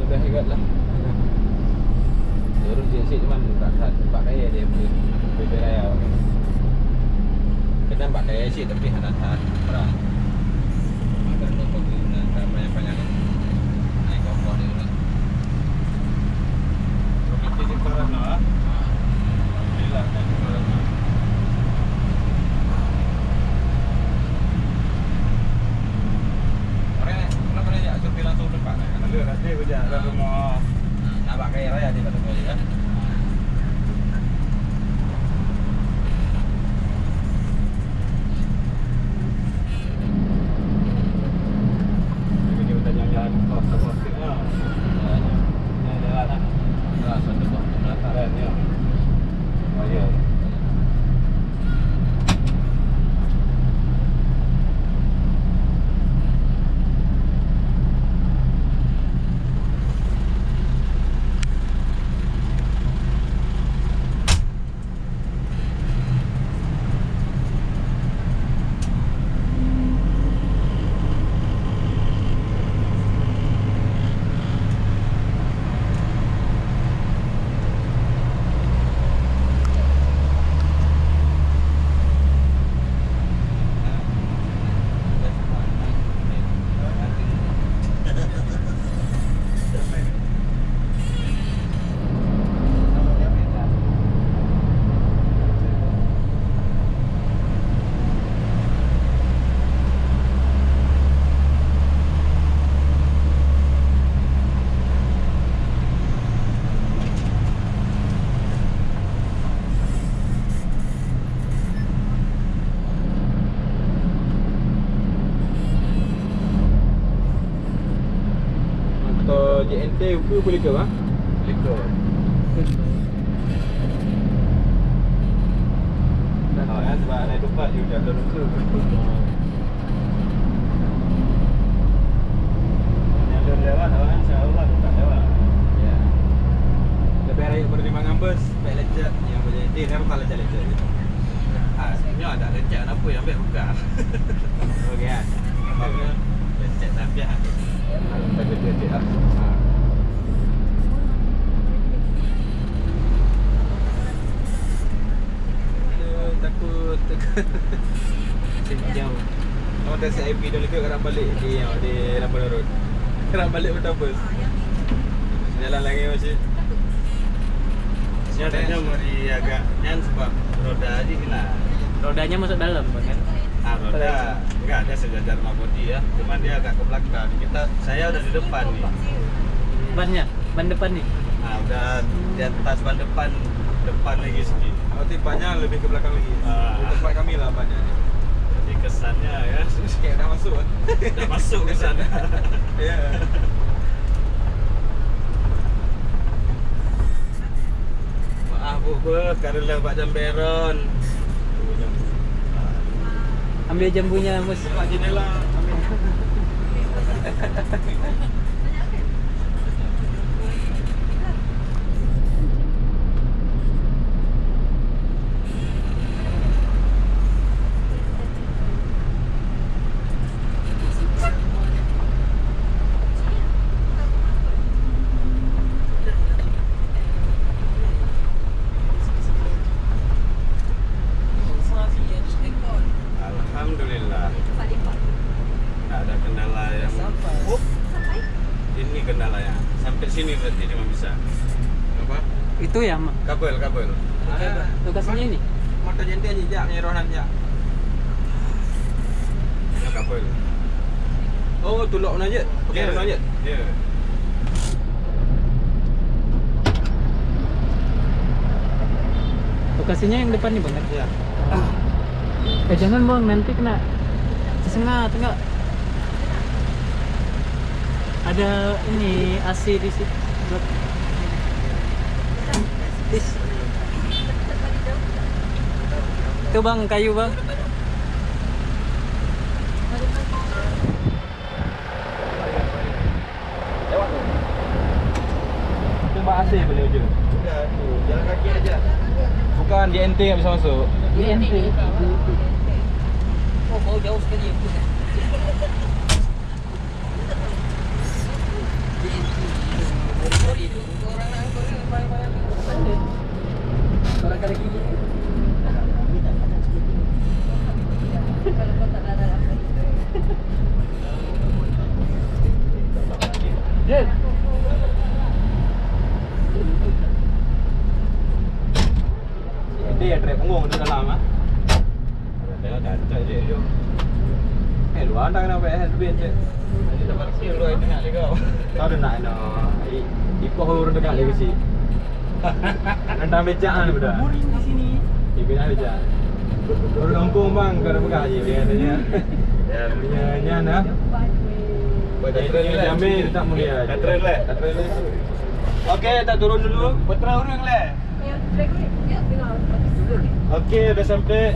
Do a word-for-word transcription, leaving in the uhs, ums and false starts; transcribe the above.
Dah hebat lah. Terus dia cit cuman tak that, tak kaya dia punya. Beda raya. Kadang tak kaya cit tapi hana that. Perang. Maka nak pergi nak tak banyak-banyak. Naik kompor dia lah. Okey, kita sekarang lah. Alhamdulillah, naik sekarang lah. Orang, orang boleh jak survei langsung tempat, eh? Ada, ada je, dah rumah. Nak bak kaya raya dia kat rumah dia, kan? Moto J N T ukeue peulikot, ha? Peulikot. Dah, ha, kan, sebab ada tempat dia udah luka. Nyalon lewat, awak insya Allah bukan lewat. Ya. Lebih rayeuk berlima ngambes, baik lecet, yang boleh. Eh, dia bukan lecet-lecet gitu. Ah, nyoe ada lecet, apa yang ambil buka? Okey, kan? Lecet tapi ah. Ada lecet, lecet, ah. Aduh, takut, takut. Jauh. Oh, dah siap I P dah lagi, kadang balik di, di Lampu Nurut. Kadang balik betul bus. Jalan lagi masih. Sebenarnya mari agak nyan sebab roda aja kena. Rodanya masuk dalam, kan? Ah, roda enggak, dia sejajar sama bodi ya. Cuman dia agak ke belakang. Kita, saya udah di depan nih. Bannya? Ban depan ni? Ah, udah di atas ban depan, depan lagi sikit. Berarti bannya lebih ke belakang lagi. Ah. Di tempat kami lah bannya ni. Jadi kesannya ya. Kayak dah masuk kan? Dah masuk ke sana. Ya. Maaf, Bu, Bu, karena bak jamberon. Ambil jambunya, Mus. Buka jendela, ambil. Alhamdulillah. Tak ada kendala yang, oh, ini kendalanya. Sampai sini berarti cuma bisa. Apa? Itu ya, Mak? Kabel, kabel. Ada. Lokasinya ini? Motor jentel ni, jak, ni rohan, jak. Ini kabel. Oh, tulok mana je? Pakai rohan je? Ya. Lokasinya yang depan ni, Bang, kan? Ya. Eh, jangan, Bang, nanti kena sengah tengok. Ada ini A C di situ. Is. Itu, Bang, kayu, Bang. Lewat tu. Itu bak A C boleh ujung. Udah tu, jalan kaki aja. Bukan, J N T tak bisa masuk. J N T. Oh, bau jauh sekali. J N T. Jin. Ini ya trek punggong tu dalam ah. Ada kacau je tu. Eh, luar dah kenapa eh, lebih je. Tadi tak parkir luar tengah lagi kau. Kau dah nak no. I, ipoh urang tengah lagi sih. Nentang becak kan udah. Boring di sini. Dia bilang becak. Urang kampung bang, kau dah pegang je dia katanya. Ya. Punya nyan dah. Buat tak terus lah. Jamil tak mulia. Tak terus lah. Tak terus lah. Okey, tak turun dulu. Putra urang lah. Okey, dah sampai.